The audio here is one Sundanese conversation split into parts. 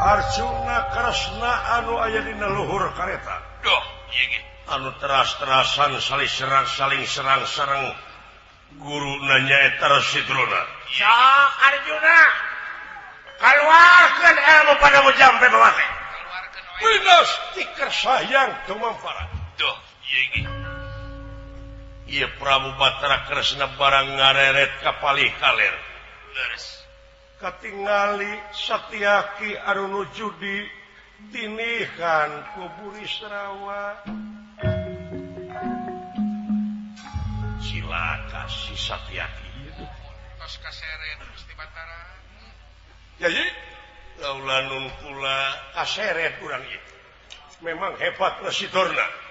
Arjuna Kresna anu aya dina luhur kareta. Duh, anu teras-terasan saling serang sareng guru nyaeta Resi Drona. Sok Arjuna, keluarkeun ilmu padamu jampe mawake. Winas tikar sayang tumampara. Duh, ieu ge. Ieu Prabu Batara Kresna barang ngareret ka palih kaler. Leres. Katingali Satyaki anu nuju di tinihan ku Burisrawa. Cilaka si Satyaki itu. Tos kaseret Gusti Batara. Yai, laula nun kula kaseret urang ieu. Memang hebat Resi Dorna.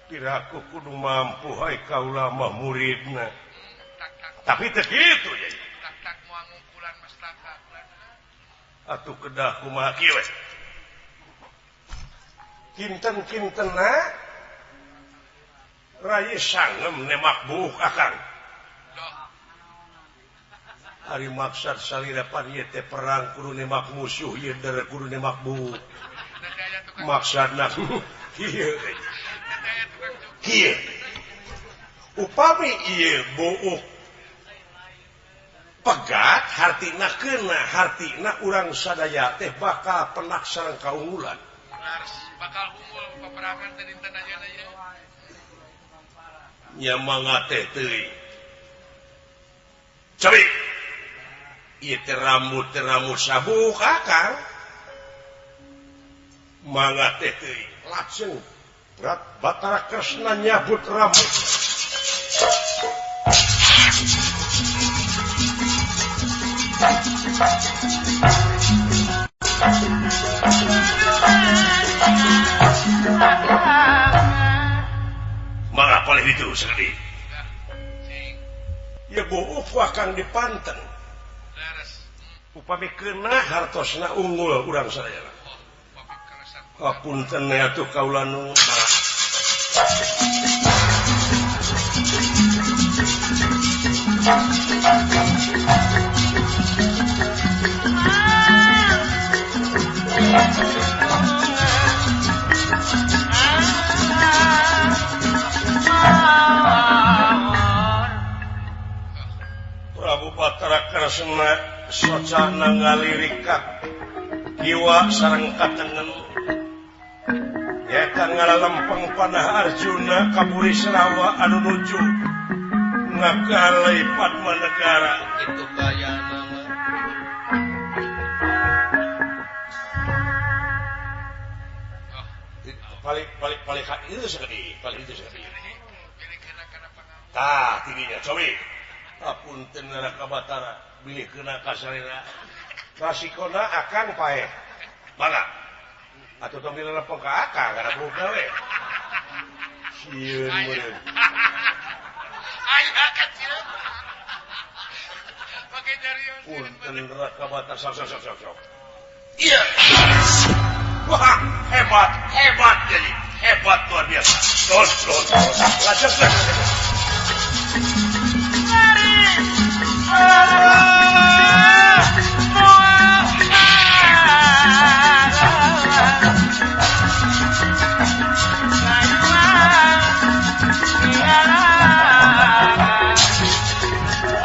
Piraku kudu mampu hai kaula mah muridna. Tapi teu kitu yai. Atuh kedah kumaha kieu we. Kinten-kintenna rai sangem nemak buuk akang. Ari maksad salira pan ieu teh perang kudu nemak musuh ieu der kudu nemak buuk. Maksudna kieu. Kieu. Upami ieu buuk pegat hartina kena hartina urang sadaya teh bakal penak sareng kaunggulan. Bakal unggul peperangan teh dinten ayeuna ieu. Nya mangga teh teuing. Cari. Ieu teh rambut sabuk akang. Mangga teh teuing. Lajeng berat Batara Kresna nyabut rambut. Mangga paling itu sekali. Ya buuk akan dipanten. Upami kena hartosna unggul urang sadayana. Apunten atuh kaula nu. Prabu Batara Kresna socana ngalirik ka kiwa sareng katengen nyaeta ngalalempeng panah Arjuna ka Burisrawa anu nuju ngagalai Padmanegara kitu gayana mah. Paling itu sekali, paling itu sekali. Tah tidinya cobi. Apunten Raka Batara bilih kena kasarira. Rasikona akang paeh. Mangga. Atuh tong dilelepong ka akang kana buka we. Sieun meureun. Aya kecil. Pake jarion. Punten Raka Batara sok sok sok. Iya. Wah, hebat, hebat jadi. Hebat luar biasa. Terus lanjut.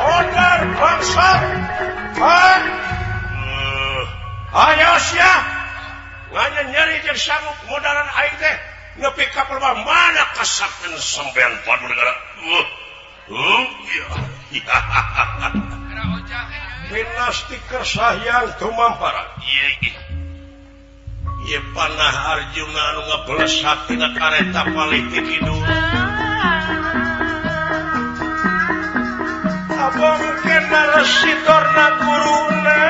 Odar bangsa. Ayo sia. Nganya nyeri jeung sanggup modaran aing teh nepi ka perba mana kasakten sampean padu negara. Iya. Dinasti Kersahyang tumamparan. Ieu panah Arjuna anu ngebelesak tina kareta palih ti kidul. Abang kena resi Dorna guruna.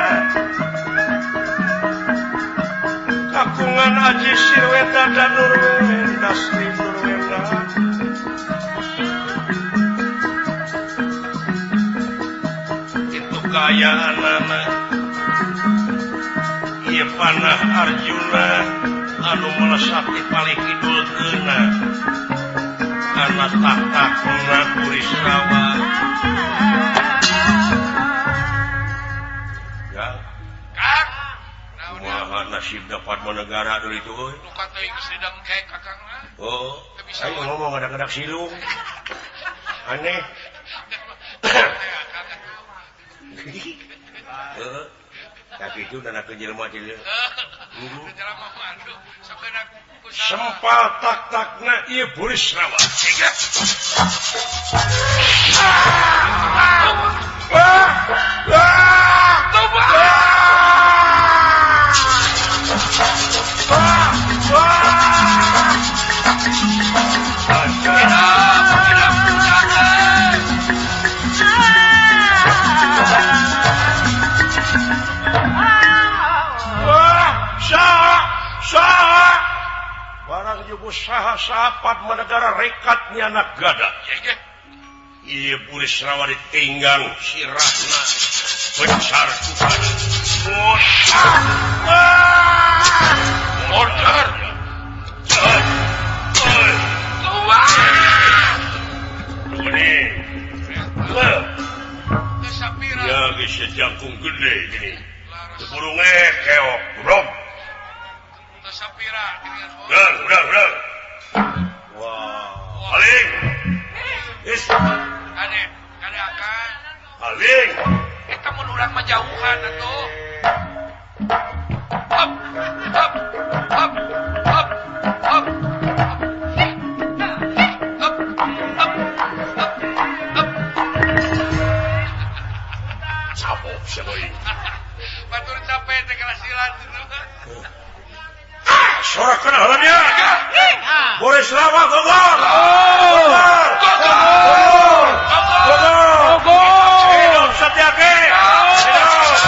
Kakungan Aji Sirweta dan Nurwenda Sri Nurwenda. Itu kaayaan anak. Ieu panah Arjuna anu melesat di paling kidul keuna. Kana tahta kuna Burisrawa. Ya. Kang. Wah, nasib dapat menegara dulu itu euy. Nu kata geus didengkek Akang mah. Oh, ayo ngomong ngadak-ngadak silung. Aneh. Heeh. Tapi itu nanakeun jelema teh. Sempal tak-takna ieu Burisrawa. Usaha sahabat menegara rekatnya anak gada. Ieu Burisrawa ditinggang sirahna besar kukana. Order. Ya geus jangkung gede gini. Burung keok, bro. Udah. Wah, paling. Is. Kade akan. Paling. Eta mun urang mah jauhan atuh. Hop, hop, hop, hop, hop. Hop, hop, hop, hop. Capok sia euy. Batur capek teh kalasilan itu. Sorak kena halamnya. Burisrawa gogor. Gogor. Gogor. Hidup Satyaki. Hidup.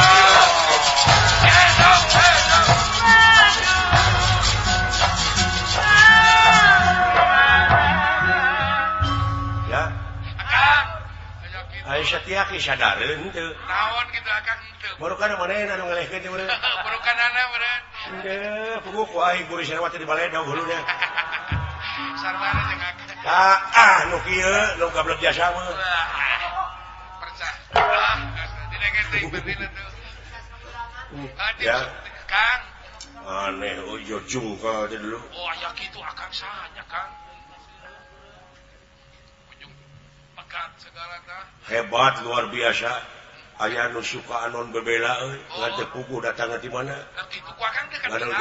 Ya. Ayo Satyaki sadareun teu. Naon kitu Akang teu. Barukan manehna anu ngelehkeun teh meureun. Barukanana meureun. Henteu, puguh ku aing Burisrawa teh dibaledog huluna. Sarwana jeung Akang. Ah, nu kieu nu gablek jasa mah. Percah. Dina ge teh tuh. Ya. Kang. Aneh euy jungkal teh dulu. Oh, aya kitu Akang sahanya, Kang. Ujung pegat segala tah. Hebat luar biasa. Aya nu suka anon bebela euy, ngan teu puguh datang ti mana. Kitu ku Akang teh jelas